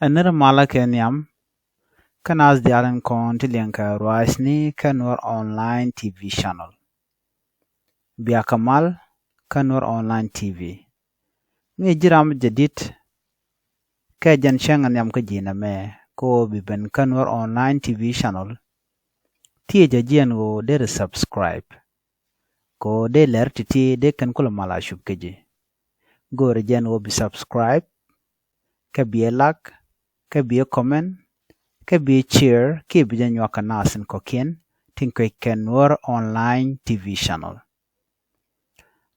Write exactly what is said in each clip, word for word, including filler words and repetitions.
Ɛ nir malä kɛ nhiam kä naath diaal in kɔn ti liɛŋkɛ ruaacni kä Nuer Online T V channel. Biakä mal kä Nuer Online T V. Mi ji̱ ram jadid kɛ jɛn cäŋ ɛ nhiam kä ji̱ nɛmɛ, kɛ ɣöö bi ben kä Nuer Online T V channel. Tiee jɛ jiɛn ɣöö deri subscribe. Kɛ ɣöö dee lɛr ti̱ti̱ dee kɛn kulɛ mal a cup kä ji̱. Go̱o̱rɛ jɛn ɣöö bi subscribe, kä bi ɛ like, kä bi ɛ comment, kä bi ɛ share, kiɛ bi jɛ nyuak kɛ naath in kɔ̱kiɛn tin kuec kɛ Nuer Online T V channel.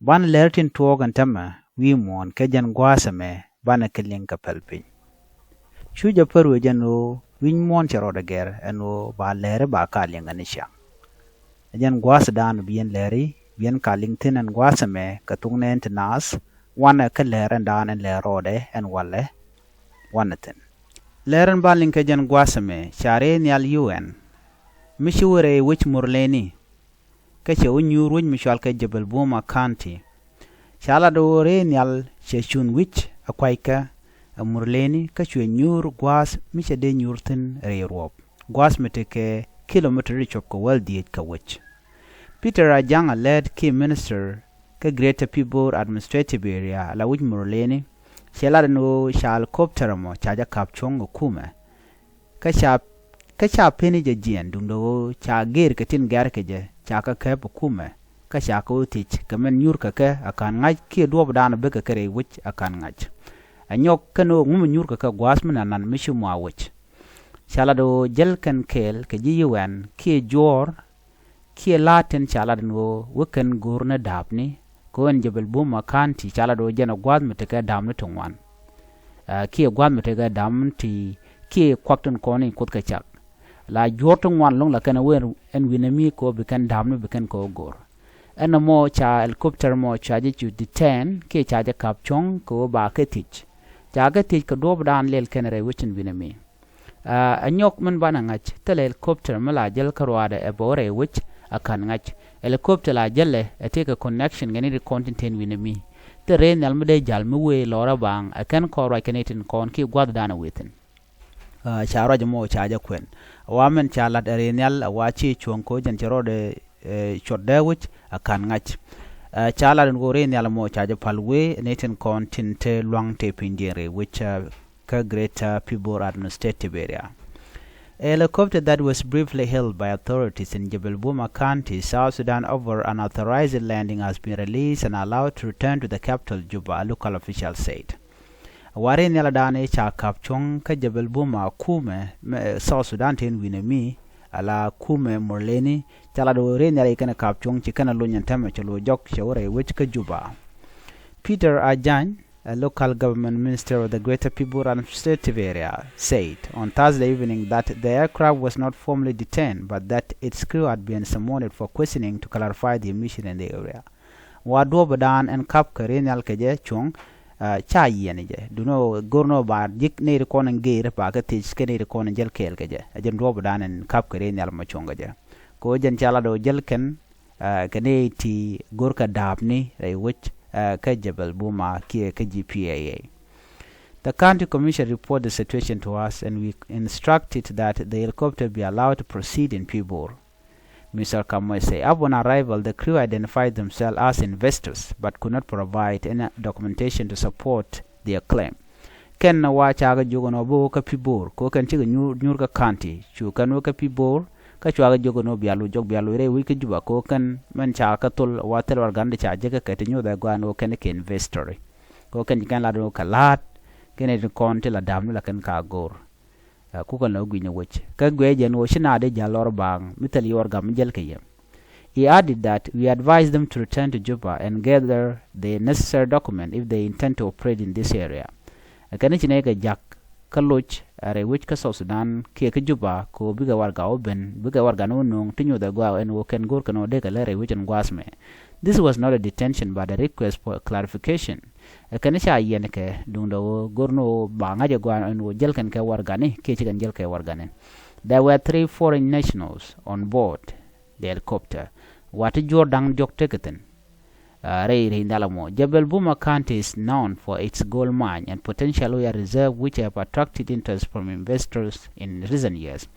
Banɛ lɛr tin tuɔɔk ɛn tämɛ wi̱i̱ muɔ̱ɔ̱n kɛ jɛn gua̱a̱th ɛmɛ banɛ kɛ liŋ kɛ pɛl piny. Cu jɛ pär wee jɛn ɣöö wi̱ny muɔ̱ɔ̱n cɛ rɔɔdɛ gɛr ɛn ɣöö ba lɛri ba ka liŋ ɛn i̱ ciaŋ. Ɛ jɛn gua̱a̱th dan bi yɛn lɛri bi yɛn ka liŋ thi̱n ɛn gua̱a̱th ɛmɛ kɛ thok nɛɛn ti naath, wanɛ kä lɛr ɛn dan ɛn lɛr rɔɔdɛ ɛn walɛ wanɛ thi̱n. Lɛr ɛn ba liŋ kɛ jɛn gua̱a̱th ɛmɛ ca rɛy nhial U N mi ci wä rɛy wec Murleni. Kä cɛ wä nyuur wec mi cɔal kɛ Jebel Buma County. Ca lat ɣöö rɛy nhial cɛ cun wi̱c ɛ kua̱ckɛ ɛ Murleni kä cuɛ nyuur gua̱a̱th mi cɛ dee nyuur thi̱n rɛy ruɔ̱p. Gua̱a̱th mi tekɛ kilometer ti cop kɛ wäl dhieec kɛ wec. Peter Ajang a lät kiɛ minister kä Greater Pibor Administrative Area la wec Murleni. Cɛ lat ɛn ɣöö ca helicopter ɛmɔ ca jɛ ka̱p cuɔ̱ŋ ɛ kumɛ. Kä ca kä ca peni jɛ jiɛn duundɛ ɣöö ca geer kɛ tin gɛr kɛ jɛ ca kɛ kɛp ɛ kumɛ. Kä ca kɛ wä thiec kɛ mɛn nyuur kɛ kɛ a ka̱n ŋa̱c kiɛ duɔɔp daanɔ bekɛ kɛ rɛy wec a ka̱n ŋa̱c. Ɛ nyɔk kɛn ɣöö ŋumɛ nyuur kɛ kɛ gua̱a̱th mi nanan mi ci mɔa wec. Ca lat ɣöö jäl kɛn kɛɛl kɛ ji̱ U N kiɛ juɔ̱ɔ̱r kiɛ la̱a̱t tin ca lat ɛn ɣöö wä kɛn go̱o̱r ni da̱a̱pni kɛ ɣöö ɛn Jebel Buma County ca lat ɣöö jɛn ɛ gua̱a̱th mi tekɛ da̱a̱pni ti ŋuan. Ɛ kiɛ gua̱a̱th mi tekɛ da̱a̱pni ti kiɛ kuak tin kɔn in kuoth kɛ cak. La juɔ̱ɔ̱r ti ŋuan lo̱ŋ la kɛn ɛ wee ɛn wi̱nɛ mi kɛ ɣöö bi kɛn da̱a̱pni bi kɛn kɛ ɣöö go̱o̱r. Ɛn ɛmɔ ca helicopter mɔ ca jɛ cu detain kiɛ ca jɛ ka̱p cuɔ̱ŋ kɛ ɣöö ba kɛ thiec. Ca kɛ thiec kɛ duɔ̱ɔ̱p da̱a̱n lɛl kɛn rɛy wec ɛn wi̱nɛ mi. Ɛ nyɔk min banɛ ŋa̱c thilɛ helicopter mi la jäl kä ruaadɛ ɛ bä wä rɛy wec a ka̱n ŋa̱c. Helicopter la jälɛ ɛ tëëkɛ connection kɛ ni ti kɔn tin ten wi̱nɛ mi. Thil rɛy nhial mi dee ja̱l mi wee lɔrä baaŋ ɛ kɛn kɔn ruac kɛ ni tin kɔn kiɛ gua̱th daanɛ wee thi̱n. Ɛ ca ruac mɔ ca jɛ kuɛn. Wa min ca lat ɛ rɛy nhial ɛ wa ci cuɔ̱ŋ ko̱ jɛn cɛ rɔɔdɛ ɛ cuɔt dee wec a ka̱n ŋa̱c. Ɛ ca lat ɛn ɣöö rɛy nhial mɔ ca jɛ pal wee ni tin kɔn tin te lua̱ŋ te pinydiɛn rɛy wec kä Greater Pibor Administrative Area. A helicopter that was briefly held by authorities in Jebel Buma County, South Sudan, over an authorized landing has been released and allowed to return to the capital, Juba, a local official said. Wari nhial da̱a̱n i̱ ca ka̱p cuɔ̱ŋ kä Jebel Buma kumɛ mɛ South Sudan tin wi̱nɛ mi, ala kumɛ Murleni, ca lat ɣöö rɛy nhial i̱ kɛn ka̱p cuɔ̱ŋ ci kɛn a lony ɛn tämɛ cɛ lo̱c jɔk cɛ wä rɛy wec kä Juba. Peter Ajany, a local government minister of the Greater Pibor Administrative Area, said on Thursday evening that the aircraft was not formally detained, but that its crew had been summoned for questioning to clarify their mission in the area. Wa duɔ̱ɔ̱p dan ɛn ka̱p kɛ rɛy nhial kɛ jɛ cuɔ̱ŋ, ɛ ca yiɛn jɛ. Duno go̱r nɔ ba ji̱k nɛy ti kɔn ɛn geer ba kɛ thiec kɛ nɛy ti kɔn ɛn jäl kɛɛl kɛ jɛ. Ɛ jɛn duɔ̱ɔ̱p dan ɛn ka̱p kɛ rɛy nhial mɔ cuɔ̱ŋ kɛ jɛ. Kɛ ɣöö jɛn ca lat ɣöö jäl kɛn ɛ kɛ nɛy ti go̱r kɛ da̱a̱pni rɛy wec ɛ kä Jebel Buma kiɛ kä G P A A. The county commissioner report the situation to us and we instructed that the helicopter be allowed to proceed in Pibor. Mister Kamwese, upon arrival, the crew identified themselves as investors but could not provide any documentation to support their claim. Kɛn wa cakɛ jiök ɛn ɔ bi wä kä Pibor kɛ ɣöö kɛn cikɛ nyuur, nyuur kä county, cu kɛn wä kä Pibor kä cua kɛ jiök ɛn ɔ bia loc jɔk, bia loc rɛy wec kä Juba kɛ ɣöö kɛn mɛn ca kɛ thol wa thil warɛgakni ca jek kɛ kɛ ti nyuuth ɛ gɔaa ɛn ɣöö kɛn kɛ investor. Kɛ ɣöö kɛn ci kɛn lat ɛn ɣöö kɛ la̱a̱t kɛn ɛ ti kɔn ti la da̱a̱pni la kɛn ka go̱o̱r. Ɛ, kukɛ lɛ wä gui̱ny ɛ wec. Kä guiɛ jɛn ɣöö ci naath dee ja̱l lɔr baaŋ mi thil yuɔr gam mi jäl kɛ yɛ. He added that we advise them to return to Juba and gather the necessary document if they intend to operate in this area. Ɛ kɛn ci nɛy kɛ ja̱k kä loc ɛ rɛy wec kä South Sudan kiɛ kä Juba kɛ ɣöö bikɛ warɛga wä ben, bikɛ warɛga ni wä nööŋ ti nyuuth ɛ gɔaa ɛn ɣöö kɛn go̱o̱r kɛn ɣöö dee kɛ lät rɛy wec ɛn gua̱a̱th mɛ. This was not a detention but a request for clarification. Ɛ kɛn ca yiɛn kɛ duundɛ ɣöö go̱r ni ɣöö ba ŋa̱c ɛ gɔaa ɛn ɣöö jäl kɛn kɛ warɛgani kiɛ ci kɛn jäl kɛ warɛgani. There were three foreign nationals on board the helicopter. Wa ti juɔ̱ɔ̱r da̱ŋ diɔ̱k tekɛ thi̱n. Rɛy rɛy nhial ɛmɔ, Jebel Buma County is known for its gold mine and potential oil reserve, which have attracted interest from investors in recent years.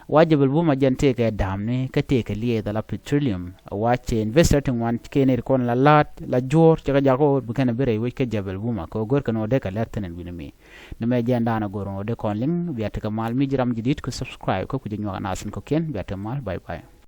Wa Jebel Buma jɛn tëëkɛ da̱a̱mni kä tëëkɛ liɛɛth ala petroleum. Wa cɛ investor ti ŋuan kɛ ni ri kɔn la la̱a̱t la juɔ̱ɔ̱r cɛ kɛ jakɔ bi kɛn bi rɛy wec kä Jebel Buma kɛ ɣöö gör kɛn ɣöö dee kɛ lɛr thi̱n ɛn wi̱ni mi. Ni mɛ jɛn da̱a̱n ɛ gör ɣöö dee kɔn liŋ. Bia tekɛ mal mi ji̱ ram ji̱ di̱t ku subscribe kä ku jɛ nyuak anath in kɔ̱kiɛn. Bia tekɛ mal. Bye bye.